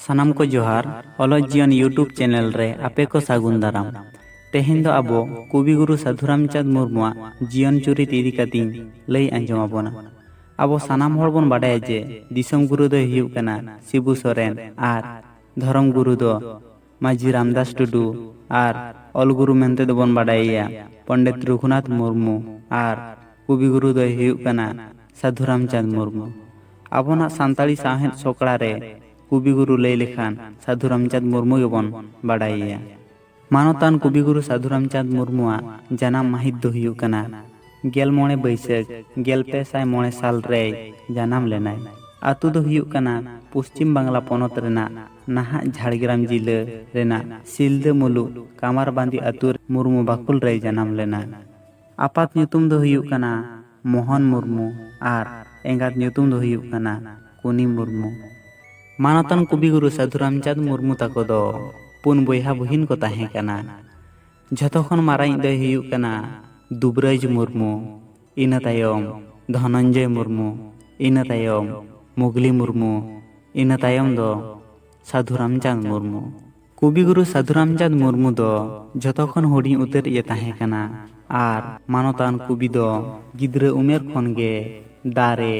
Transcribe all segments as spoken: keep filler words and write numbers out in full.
ᱥᱟᱱᱟᱢ ᱠᱚ ᱡᱚᱦᱟᱨ᱾ ᱚᱞᱚᱜ ᱡᱤᱭᱚᱱ YouTube ᱪᱮᱱᱮᱞ ᱨᱮ ᱟᱯᱮ ᱠᱚ ᱥᱟᱹᱜᱩᱱ ᱫᱟᱨᱟᱢ᱾ ᱛᱮᱦᱮᱧ ᱫᱚ ᱟᱵᱚ ᱠᱚᱵᱤ ᱜᱩᱨᱩ ᱥᱟᱹᱫᱷᱩ ᱨᱟᱢᱪᱟᱸᱫᱽ ᱢᱩᱨᱢᱩᱣᱟᱜ ᱡᱤᱭᱚᱱ ᱪᱩᱨᱤᱛ ᱤᱫᱤ ᱠᱟᱛᱮᱧ ᱞᱟᱹᱭ ᱟᱸᱡᱚᱢ ᱟᱵᱚᱱᱟ᱾ ᱟᱵᱚ ᱥᱟᱱᱟᱢ ᱦᱚᱲ ᱵᱚᱱ ᱵᱟᱰᱟᱭᱟ ᱡᱮ ᱫᱤᱥᱚᱢ ᱜᱩᱨᱩ ᱫᱚᱭ ᱦᱩᱭᱩᱜ ᱠᱟᱱᱟ ᱥᱤᱵᱩ ᱥᱚᱨᱮᱱ ᱟᱨ ᱫᱷᱚᱨᱚᱢ ᱜᱩᱨᱩ ᱫᱚ ᱢᱟᱹᱡᱷᱤ ᱨᱟᱢᱫᱟᱥ ᱴᱩᱰᱩ ᱟᱨ ᱚᱞ ᱜᱩᱨᱩ ᱢᱮᱱᱛᱮ ᱫᱚᱵᱚᱱ ᱵᱟᱰᱟᱭᱮᱭᱟ ᱯᱚᱱᱰᱤᱛ ᱨᱚᱜᱷᱩᱱᱟᱛᱷ ᱢᱩᱨᱢᱩ ᱟᱨ ᱠᱚᱵᱤ ᱜᱩᱨᱩ ᱫᱚᱭ ᱦᱩᱭᱩᱜ ᱠᱟᱱᱟ ᱥᱟᱹᱫᱷᱩ ᱨᱟᱢᱪᱟᱸᱫᱽ ᱢᱩᱨᱢᱩ᱾ ᱟᱵᱚᱱᱟᱜ ᱥᱟᱱᱛᱟᱲᱤ ᱥᱟᱶᱦᱮᱫ ᱥᱚᱠᱲᱟ ᱨᱮ ᱠᱚᱵᱤ ᱜᱩᱨᱩ ᱞᱟᱹᱭ ᱞᱮᱠᱷᱟᱱ ᱥᱟᱹᱫᱷᱩ ᱨᱟᱢᱪᱟᱸᱫᱽ ᱢᱩᱨᱢᱩ ᱜᱮᱵᱚᱱ ᱵᱟᱰᱟᱭᱮᱭᱟ᱾ ᱢᱟᱱᱚᱛᱟᱱ ᱠᱚᱵᱤ ᱜᱩᱨᱩ ᱥᱟᱹᱫᱷᱩ ᱨᱟᱢᱪᱟᱸᱫᱽ ᱢᱩᱨᱢᱩᱣᱟᱜ ᱡᱟᱱᱟᱢ ᱢᱟᱹᱦᱤᱛ ᱫᱚ ᱦᱩᱭᱩᱜ ᱠᱟᱱᱟ ᱜᱮᱞ ᱢᱚᱬᱮ ᱵᱟᱹᱭᱥᱟᱹᱠᱷ ᱜᱮᱞ ᱯᱮ ᱥᱟᱭ ᱢᱚᱬᱮ ᱥᱟᱞ ᱨᱮᱭ ᱡᱟᱱᱟᱢ ᱞᱮᱱᱟᱭ᱾ ᱟᱹᱛᱩ ᱫᱚ ᱦᱩᱭᱩᱜ ᱠᱟᱱᱟ ᱯᱚᱥᱪᱤᱢ ᱵᱟᱝᱞᱟ ᱯᱚᱱᱚᱛ ᱨᱮᱱᱟᱜ ᱱᱟᱦᱟᱜ ᱡᱷᱟᱲᱜᱨᱟᱢ ᱡᱤᱞᱟᱹ ᱨᱮᱱᱟᱜ ᱥᱤᱞᱫᱟᱹ ᱢᱩᱞᱩᱠ ᱠᱟᱢᱟᱨᱵᱟᱸᱫᱤ ᱟᱹᱛᱩ ᱨᱮ ᱢᱩᱨᱢᱩ ᱵᱟᱠᱷᱩᱞ ᱨᱮᱭ ᱡᱟᱱᱟᱢ ᱞᱮᱱᱟ᱾ ᱟᱯᱟᱛ ᱧᱩᱛᱩᱢ ᱫᱚ ᱦᱩᱭᱩᱜ ᱠᱟᱱᱟ ᱢᱳᱦᱚᱱ ᱢᱩᱨᱢᱩ ᱟᱨ ᱮᱸᱜᱟᱛ ᱧᱩᱛᱩᱢ ᱫᱚ ᱦᱩᱭᱩᱜ ᱠᱟᱱᱟ ᱠᱩᱱᱤ ᱢᱩᱨᱢᱩ᱾ ᱢᱟᱱᱚᱛᱟᱱ ᱠᱚᱵᱤ ᱜᱩᱨᱩ ᱥᱟᱹᱫᱷᱩ ᱨᱟᱢᱪᱟᱸᱫᱽ ᱢᱩᱨᱢᱩ ᱛᱟᱠᱚ ᱫᱚ ᱯᱩᱱ ᱵᱚᱭᱦᱟ ᱵᱩᱦᱤᱱ ᱠᱚ ᱛᱟᱦᱮᱸ ᱠᱟᱱᱟ᱾ ᱡᱷᱚᱛᱚ ᱠᱷᱚᱱ ᱢᱟᱨᱟᱝᱤᱡ ᱫᱚᱭ ᱦᱩᱭᱩᱜ ᱠᱟᱱᱟ ᱫᱩᱵᱨᱟᱡᱽ ᱢᱩᱨᱢᱩ, ᱤᱱᱟᱹ ᱛᱟᱭᱚᱢ ᱫᱷᱚᱱᱚᱱᱡᱚᱭ ᱢᱩᱨᱢᱩ, ᱤᱱᱟᱹ ᱛᱟᱭᱚᱢ ᱢᱩᱜᱽᱞᱤ ᱢᱩᱨᱢᱩ, ᱤᱱᱟᱹ ᱛᱟᱭᱚᱢ ᱫᱚ ᱥᱟᱹᱫᱷᱩ ᱨᱟᱢᱪᱟᱸᱫᱽ ᱢᱩᱨᱢᱩ᱾ ᱠᱚᱵᱤ ᱜᱩᱨᱩ ᱥᱟᱹᱫᱷᱩ ᱨᱟᱢᱪᱟᱸᱫᱽ ᱢᱩᱨᱢᱩ ᱫᱚ ᱡᱷᱚᱛᱚ ᱠᱷᱚᱱ ᱦᱩᱰᱤᱧ ᱩᱛᱟᱹᱨᱤᱡ ᱮ ᱛᱟᱦᱮᱸ ᱠᱟᱱᱟ ᱟᱨ ᱢᱟᱱᱚᱛᱟᱱ ᱠᱚᱵᱤ ᱫᱚ ᱜᱤᱫᱽᱨᱟᱹ ᱩᱢᱮᱨ ᱠᱷᱚᱱ ᱜᱮ ᱫᱟᱨᱮ,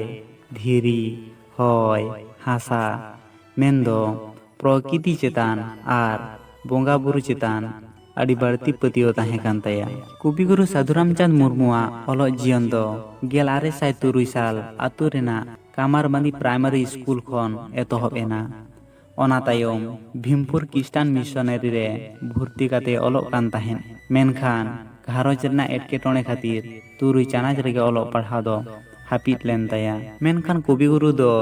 ᱫᱷᱤᱨᱤ, ᱦᱚᱭ, ᱦᱟᱥᱟ, ᱢᱮᱱᱫᱚ ᱯᱨᱚᱠᱤᱛᱤ ᱪᱮᱛᱟᱱ ᱟᱨ ᱵᱚᱸᱜᱟ ᱵᱩᱨᱩ ᱪᱮᱛᱟᱱ ᱟᱹᱰᱤ ᱵᱟᱹᱲᱛᱤ ᱯᱟᱹᱛᱭᱟᱹᱣ ᱛᱟᱦᱮᱸ ᱠᱟᱱ ᱛᱟᱭᱟ᱾ ᱠᱚᱵᱤ ᱜᱩᱨᱩ ᱥᱟᱹᱫᱷᱩ ᱨᱟᱢᱪᱟᱸᱫᱽ ᱢᱩᱨᱢᱩᱣᱟᱜ ᱚᱞᱚᱜ ᱡᱤᱭᱚᱱ ᱫᱚ ᱜᱮᱞ ᱟᱨᱮ ᱥᱟᱭ ᱛᱩᱨᱩᱭ ᱥᱟᱞ ᱟᱹᱛᱩ ᱨᱮᱱᱟᱜ ᱠᱟᱢᱟᱨᱵᱟᱸᱫᱤ ᱯᱨᱟᱭᱢᱟᱨᱤ ᱥᱠᱩᱞ ᱠᱷᱚᱱ ᱮᱛᱚᱦᱚᱵ ᱮᱱᱟ᱾ ᱚᱱᱟ ᱛᱟᱭᱚᱢ ᱵᱷᱤᱢᱯᱩᱨ ᱠᱷᱨᱤᱥᱴᱟᱱ ᱢᱤᱥᱚᱱᱟᱨᱤ ᱨᱮ ᱵᱷᱚᱨᱛᱤ ᱠᱟᱛᱮ ᱚᱞᱚᱜ ᱠᱟᱱ ᱛᱟᱦᱮᱸᱫ᱾ ᱢᱮᱱᱠᱷᱟᱱ ᱜᱷᱟᱨᱚᱸᱡᱽ ᱨᱮᱱᱟᱜ ᱮᱴᱠᱮᱴᱚᱬᱮ ᱠᱷᱟᱹᱛᱤᱨ ᱛᱩᱨᱩᱭ ᱪᱟᱱᱟᱪ ᱨᱮᱜᱮ ᱚᱞᱚᱜ ᱯᱟᱲᱦᱟᱣ ᱫᱚ ᱦᱟᱹᱯᱤᱫ ᱞᱮᱱ ᱛᱟᱭᱟ᱾ ᱢᱮᱱᱠᱷᱟᱱ ᱠᱚᱵᱤ ᱜᱩᱨᱩ ᱫᱚ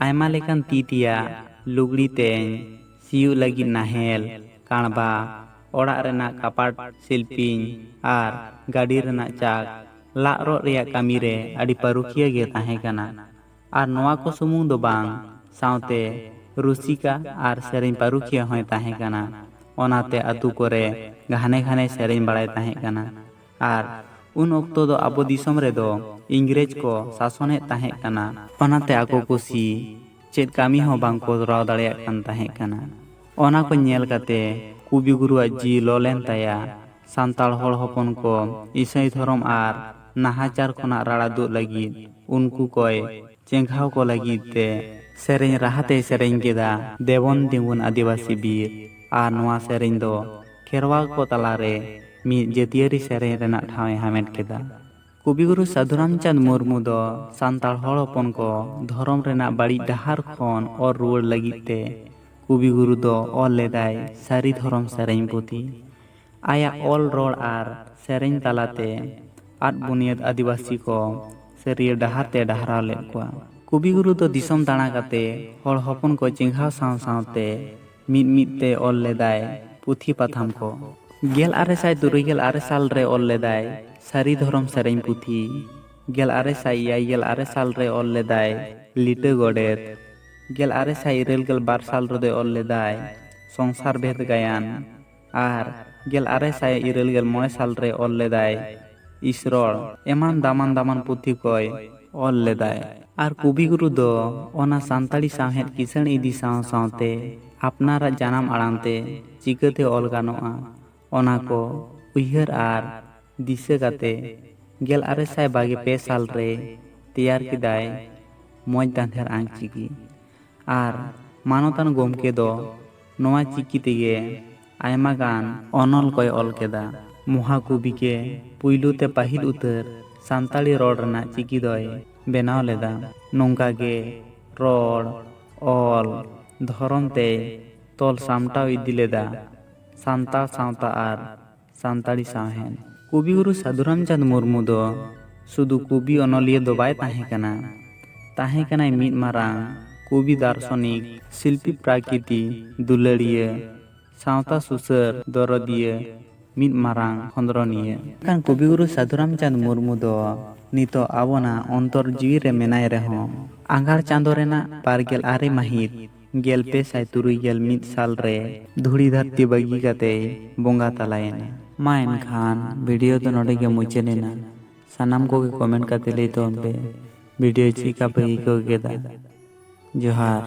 ᱟᱭᱢᱟ ᱞᱮᱠᱟᱱ ᱛᱤ ᱛᱮᱭᱟᱜ ᱞᱩᱜᱽᱲᱤ ᱛᱮᱧ, ᱥᱤᱭᱳᱜ ᱞᱟᱹᱜᱤᱫ ᱱᱟᱦᱮᱞ, ᱠᱟᱬᱵᱟ, ᱚᱲᱟᱜ ᱨᱮᱱᱟᱜ ᱠᱟᱯᱟᱴ ᱥᱤᱞᱯᱤᱧ ᱟᱨ ᱜᱟᱹᱰᱤ ᱨᱮᱱᱟᱜ ᱪᱟᱠ ᱞᱟᱜ ᱨᱚᱜ ᱨᱮᱭᱟᱜ ᱠᱟᱹᱢᱤ ᱨᱮ ᱟᱹᱰᱤ ᱯᱟᱹᱨᱩᱠᱷᱤᱭᱟᱹ ᱜᱮ ᱛᱟᱦᱮᱸ ᱠᱟᱱᱟ᱾ ᱟᱨ ᱱᱚᱣᱟ ᱠᱚ ᱥᱩᱢᱩᱝ ᱫᱚ ᱵᱟᱝ, ᱥᱟᱶᱛᱮ ᱨᱩᱥᱤᱠᱟ ᱟᱨ ᱥᱮᱨᱮᱧ ᱯᱟᱹᱨᱩᱠᱷᱤᱭᱟᱹ ᱦᱚᱸᱭ ᱛᱟᱦᱮᱸ ᱠᱟᱱᱟ᱾ ᱚᱱᱟᱛᱮ ᱟᱹᱛᱩ ᱠᱚᱨᱮ ᱜᱷᱟᱱᱮ ᱜᱷᱟᱱᱮ ᱥᱮᱨᱮᱧ ᱵᱟᱲᱟᱭ ᱛᱟᱦᱮᱸ ᱠᱟᱱᱟ᱾ ᱟᱨ ᱩᱱ ᱚᱠᱛᱚ ᱫᱚ ᱟᱵᱚ ᱫᱤᱥᱚᱢ ᱨᱮᱫᱚ ᱤᱝᱨᱮᱡᱽ ᱠᱚ ᱥᱟᱥᱚᱱᱮᱫ ᱛᱟᱦᱮᱸ ᱠᱟᱱᱟ᱾ ᱚᱱᱟᱛᱮ ᱟᱠᱚ ᱠᱩᱥᱤ ᱪᱮᱫ ᱠᱟᱹᱢᱤ ᱦᱚᱸ ᱵᱟᱝ ᱠᱚ ᱠᱚᱨᱟᱣ ᱫᱟᱲᱮᱭᱟᱜ ᱠᱟᱱ ᱛᱟᱦᱮᱸ ᱠᱟᱱᱟ᱾ ᱚᱱᱟ ᱠᱚ ᱧᱮᱞ ᱠᱟᱛᱮ ᱠᱚᱵᱤᱜᱩᱨᱩᱣᱟᱜ ᱡᱤᱣᱤ ᱞᱚ ᱞᱮᱱ ᱛᱟᱭᱟ᱾ ᱥᱟᱱᱛᱟᱲ ᱦᱚᱲ ᱦᱚᱯᱚᱱ ᱠᱚ ᱤᱥᱟᱹᱭ ᱫᱷᱚᱨᱚᱢ ᱟᱨ ᱱᱟᱦᱟᱪᱟᱨ ᱠᱷᱚᱱᱟᱜ ᱨᱟᱲᱟ ᱫᱩᱜ ᱞᱟᱹᱜᱤᱫ ᱩᱱᱠᱩ ᱠᱚᱭ ᱪᱮᱸᱜᱷᱟᱣ ᱠᱚ ᱞᱟᱹᱜᱤᱫ ᱛᱮ ᱥᱮᱨᱮᱧ ᱨᱟᱦᱟ ᱛᱮᱭ ᱥᱮᱨᱮᱧ ᱠᱮᱫᱟ, ᱫᱮᱵᱚᱱ ᱛᱤᱸᱜᱩᱱ ᱟᱹᱫᱤᱵᱟᱹᱥᱤ ᱵᱤᱨ᱾ ᱟᱨ ᱱᱚᱣᱟ ᱥᱮᱨᱮᱧ ᱫᱚ ᱠᱷᱮᱨᱣᱟᱞ ᱠᱚ ᱛᱟᱞᱟᱨᱮ ᱢᱤᱫ ᱡᱟᱹᱛᱤᱭᱟᱹᱨᱤ ᱥᱮᱨᱮᱧ ᱨᱮᱱᱟᱜ ᱴᱷᱟᱶ ᱮ ᱦᱟᱢᱮᱴ ᱠᱮᱫᱟ᱾ ᱠᱚᱵᱤᱜᱩᱨᱩ ᱥᱟᱹᱫᱷᱩ ᱨᱟᱢᱪᱟᱸᱫᱽ ᱢᱩᱨᱢᱩ ᱫᱚ ᱥᱟᱱᱛᱟᱲ ᱦᱚᱲ ᱦᱚᱯᱚᱱ ᱠᱚ ᱫᱷᱚᱨᱚᱢ ᱨᱮᱱᱟᱜ ᱵᱟᱹᱲᱤᱡ ᱰᱟᱦᱟᱨ ᱠᱷᱚᱱ ᱚᱨ ᱨᱩᱣᱟᱹᱲ ᱞᱟᱹᱜᱤᱫ ᱛᱮ ᱠᱚᱵᱤᱜᱩᱨᱩ ᱫᱚ ᱚᱞ ᱞᱮᱫᱟᱭ ᱥᱟᱹᱨᱤ ᱫᱷᱚᱨᱚᱢ ᱥᱮᱨᱮᱧ ᱯᱩᱛᱷᱤ᱾ ᱟᱭᱟᱜ ᱚᱞ, ᱨᱚᱲ ᱟᱨ ᱥᱮᱨᱮᱧ ᱛᱟᱞᱟᱛᱮ ᱟᱫ ᱵᱩᱱᱤᱭᱟᱹᱫ ᱟᱹᱫᱤᱵᱟᱹᱥᱤ ᱠᱚ ᱥᱟᱹᱨᱤᱭᱟᱹ ᱰᱟᱦᱟᱨ ᱛᱮ ᱰᱟᱦᱨᱟᱣ ᱞᱮᱫ ᱠᱚᱣᱟ᱾ ᱠᱚᱵᱤᱜᱩᱨᱩ ᱫᱚ ᱫᱤᱥᱚᱢ ᱫᱟᱬᱟ ᱠᱟᱛᱮ ᱦᱚᱲ ᱦᱚᱯᱚᱱ ᱠᱚ ᱪᱮᱸᱜᱷᱟᱣ ᱥᱟᱶ ᱥᱟᱶᱛᱮ ᱢᱤᱫ ᱢᱤᱫ ᱛᱮ ᱚᱞ ᱞᱮᱫᱟᱭ ᱯᱩᱛᱷᱤ ᱯᱟᱛᱷᱟᱢ ᱠᱚ᱾ ᱜᱮᱞ ᱟᱨᱮ ᱥᱟᱭ ᱛᱩᱨᱩᱭ ᱜᱮᱞ ᱟᱨᱮ ᱥᱟᱞ ᱨᱮ ᱚᱞ ᱞᱮᱫᱟᱭ ᱥᱟᱹᱨᱤ ᱫᱷᱚᱨᱚᱢ ᱥᱮᱨᱮᱧ ᱯᱩᱛᱷᱤ᱾ ᱜᱮᱞ ᱟᱨᱮ ᱥᱟᱭ ᱮᱭᱟᱭ ᱜᱮᱞ ᱟᱨᱮ ᱥᱟᱞ ᱨᱮ ᱚᱞ ᱞᱮᱫᱟᱭ ᱞᱤᱴᱟᱹ ᱜᱚᱰᱮᱛ᱾ ᱜᱮᱞ ᱟᱨᱮ ᱥᱟᱭ ᱤᱨᱟᱹᱞ ᱜᱮᱞ ᱵᱟᱨ ᱥᱟᱞ ᱨᱮᱫᱚᱭ ᱚᱞ ᱞᱮᱫᱟᱭ ᱥᱚᱝᱥᱟᱨ ᱵᱷᱮᱫ ᱜᱟᱭᱟᱱ᱾ ᱟᱨ ᱜᱮᱞ ᱟᱨᱮ ᱥᱟᱭ ᱤᱨᱟᱹᱞ ᱜᱮᱞ ᱢᱚᱬᱮ ᱥᱟᱞ ᱨᱮ ᱚᱞ ᱞᱮᱫᱟᱭ ᱤᱥᱨᱚᱲ᱾ ᱮᱢᱟᱱ ᱫᱟᱢᱟᱱ ᱫᱟᱢᱟᱱ ᱯᱩᱛᱷᱤ ᱠᱚᱭ ᱚᱞ ᱞᱮᱫᱟᱭ᱾ ᱟᱨ ᱠᱚᱵᱤᱜᱩᱨᱩ ᱫᱚ ᱚᱱᱟ ᱥᱟᱱᱛᱟᱲᱤ ᱥᱟᱶᱦᱮᱫ ᱠᱤᱥᱟᱹᱬ ᱤᱫᱤ ᱥᱟᱶ ᱥᱟᱶᱛᱮ ᱟᱯᱱᱟᱨᱟᱜ ᱡᱟᱱᱟᱢ ᱟᱲᱟᱝ ᱛᱮ ᱪᱤᱠᱟᱹᱛᱮ ᱚᱞ ᱜᱟᱱᱚᱜᱼᱟ, ᱚᱱᱟ ᱠᱚ ᱩᱭᱦᱟᱹᱨ ᱟᱨ ᱫᱤᱥᱟᱹ ᱠᱟᱛᱮ ᱜᱮᱞ ᱟᱨᱮ ᱥᱟᱭ ᱵᱟᱜᱮ ᱯᱮ ᱥᱟᱞ ᱨᱮ ᱛᱮᱭᱟᱨ ᱠᱮᱫᱟᱭ ᱢᱚᱡᱽ ᱫᱟᱸᱫᱷᱮᱨ ᱟᱝ ᱪᱤᱠᱤ᱾ ᱟᱨ ᱢᱟᱱᱚᱛᱟᱱ ᱜᱚᱢᱠᱮ ᱫᱚ ᱱᱚᱣᱟ ᱪᱤᱠᱤ ᱛᱮᱜᱮ ᱟᱭᱢᱟ ᱜᱟᱱ ᱚᱱᱚᱞ ᱠᱚᱭ ᱚᱞ ᱠᱮᱫᱟ᱾ ᱢᱚᱦᱟᱠᱚᱵᱤ ᱜᱮ ᱯᱩᱭᱞᱩ ᱛᱮ ᱯᱟᱹᱦᱤᱞ ᱩᱛᱟᱹᱨ ᱥᱟᱱᱛᱟᱲᱤ ᱨᱚᱲ ᱨᱮᱱᱟᱜ ᱪᱤᱠᱤ ᱫᱚᱭ ᱵᱮᱱᱟᱣ ᱞᱮᱫᱟ᱾ ᱱᱚᱝᱠᱟ ᱜᱮ ᱨᱚᱲ, ᱚᱞ, ᱫᱷᱚᱨᱚᱢ ᱛᱮᱭ ᱛᱚᱞ ᱥᱟᱢᱴᱟᱣ ᱤᱫᱤ ᱞᱮᱫᱟ ᱥᱟᱱᱛᱟᱲ ᱥᱟᱶᱛᱟ ᱟᱨ ᱥᱟᱱᱛᱟᱲᱤ ᱥᱟᱶᱦᱮᱫ᱾ ᱠᱚᱵᱤᱜᱩᱨᱩ ᱥᱟᱹᱫᱷᱩ ᱨᱟᱢᱪᱟᱸᱫᱽ ᱢᱩᱨᱢᱩ ᱫᱚ ᱥᱩᱫᱷᱩ ᱠᱚᱵᱤ ᱚᱱᱚᱞᱤᱭᱟᱹ ᱫᱚ ᱵᱟᱭ ᱛᱟᱦᱮᱸ ᱠᱟᱱᱟ, ᱛᱟᱦᱮᱸ ᱠᱟᱱᱟᱭ ᱢᱤᱫ ᱢᱟᱨᱟᱝ ᱠᱚᱵᱤ, ᱫᱟᱨᱥᱚᱱᱤᱠ, ᱥᱤᱞᱯᱤ, ᱯᱨᱟᱠᱨᱤᱛᱤ ᱫᱩᱞᱟᱹᱲᱤᱭᱟᱹ, ᱥᱟᱶᱛᱟ ᱥᱩᱥᱟᱹᱨ, ᱫᱚᱨᱚᱫᱤᱭᱟᱹ, ᱢᱤᱫ ᱢᱟᱨᱟᱝ ᱠᱷᱚᱸᱫᱽᱨᱚᱱᱤᱭᱟᱹ᱾ ᱢᱮᱱᱠᱷᱟᱱ ᱠᱚᱵᱤᱜᱩᱨᱩ ᱥᱟᱹᱫᱷᱩ ᱨᱟᱢᱪᱟᱸᱫᱽ ᱢᱩᱨᱢᱩ ᱫᱚ ᱱᱤᱛᱚᱜ ᱟᱵᱚᱱᱟᱜ ᱚᱱᱛᱚᱨ ᱡᱤᱣᱤ ᱨᱮ ᱢᱮᱱᱟᱭ ᱨᱮᱦᱚᱸ, ᱟᱸᱜᱷᱟᱲ ᱪᱟᱸᱫᱚ ᱨᱮᱱᱟᱜ ᱵᱟᱨ ᱜᱮᱞ ᱟᱨᱮ ᱢᱟᱹᱦᱤᱛ ᱜᱮᱞ ᱯᱮ ᱥᱟᱭ ᱛᱩᱨᱩᱭ ᱜᱮᱞ ᱢᱤᱫ ᱥᱟᱞ ᱨᱮ ᱫᱷᱩᱲᱤ ᱫᱷᱟᱹᱨᱛᱤ ᱵᱟᱹᱜᱤ ᱠᱟᱛᱮᱭ ᱵᱚᱸᱜᱟ ᱛᱟᱞᱟᱭᱮᱱᱟ᱾ ᱢᱟ ᱮᱱᱠᱷᱟᱱ ᱵᱷᱤᱰᱤᱭᱳ ᱫᱚ ᱱᱚᱰᱮ ᱜᱮ ᱢᱩᱪᱟᱹᱫ ᱮᱱᱟ᱾ ᱥᱟᱱᱟᱢ ᱠᱚᱜᱮ ᱠᱚᱢᱮᱱᱴ ᱠᱟᱛᱮ ᱞᱟᱹᱭ ᱛᱟᱵᱚᱱ ᱯᱮ, ᱵᱷᱤᱰᱤᱭᱳ ᱪᱮᱫ ᱞᱮᱠᱟ ᱯᱮ ᱟᱹᱭᱠᱟᱹᱣ ᱠᱮᱫᱟ᱾ ᱡᱚᱦᱟᱨ᱾